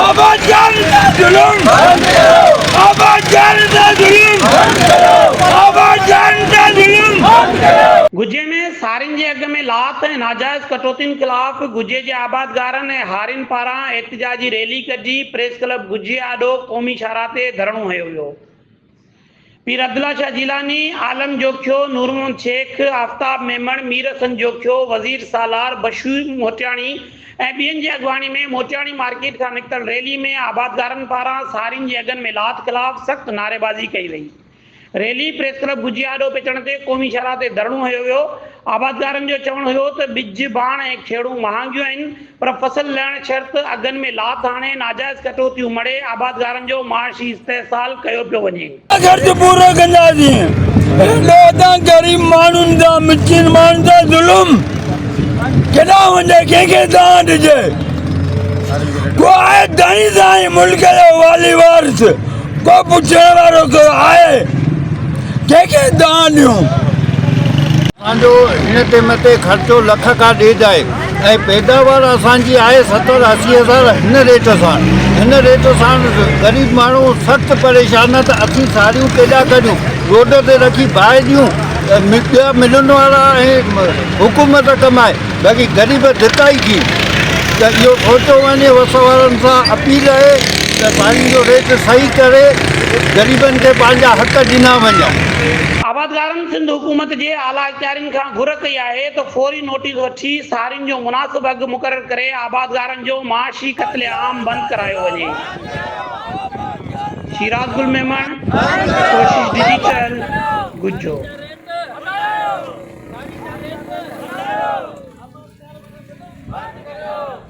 آبادگارن سان ظلم آبادگارن سان ظلم آبادگارن سان ظلم. گجي ۾ سارين جي اگهه ۾ لاٿ ۽ ناجائز ڪٽوتين خلاف گجي جي آبادگارن ۽ هارين پاران احتجاجي ريلي ڪڍي پريس ڪلب گجي آڏو قومي شاهراهه تي ڌرڻو هنيو ويو. پير عبدالله شاهه جيلاني، عالم جوکيو، نور محمد شيخ، آفتاب ميمڻ، مير حسن جوکيو، وزير سالار، بشير موٽياڻي ۽ ٻين جي اڳواڻي ۾ موٽياڻي مارڪيٽ کان نڪتل ريلي ۾ آبادگارن پاران سارين جي اگهن ۾ لاٿ خلاف سخت نعريبازي ڪئي وئي. ريلي پريس ڪلب گجي آڏو پهچڻ تي قومي شاهراهه تي ڌرڻو هنيو ويو. آبادگارن جو چوڻ هيو ته ٻج، ڀاڻ ۽ کيڙون مهانگيون آهن پر فصل لهڻ شرط اگهن ۾ لاٿ آڻي ناجائز ڪٽوتيون مڙهي آبادگارن جو معاشي استحصال ڪيو پيو وڃي. خرچ پورو ڪنداسين هيڏو تان غريب ماڻهن سان مسڪين ماڻهن سان ظلم ڪيڏانهن وڃي ڪنهن کي دانهن ڏجي ڪو آهي ڌڻي سائين ملڪ جو والي وارث ڪو پڇڻ وارو ڪو آهي ڪنهن کي دانهن ڏيون. اسان جو هن ٽيم تي خرچو لک کان ڏيڍ آهي ۽ پيداوار اسان جي آهي ستر اسي هزار هن ريٽ سان هن ريٽ سان غريب ماڻهو سخت پريشان آهي ته اسين ساريون ڪيڏا ڪريون روڊ تي رکي باهه ڏيون ٻيا ملن وارا ۽ حڪومت ڪمائي باقي غريب ڌڪا ئي ٿي ته اهو سوچيو وڃي وس وارن سان اپيل آهي ته پاڻي جو ريٽ صحيح ڪري غريبن کي پنهنجا حق ڏنا وڃن. آبادگارن سنڌ حڪومت جي اعليٰ اختيارين کان گهر ڪئي آهي ته فوري نوٽيس وٺي سارين جو مناسب اگهه مقرر ڪري آبادگارن جو معاشي قتل عام بند ڪرايو وڃي. شيراز گل ميمڻ، ڪوشش ڊجيٽل، گجو.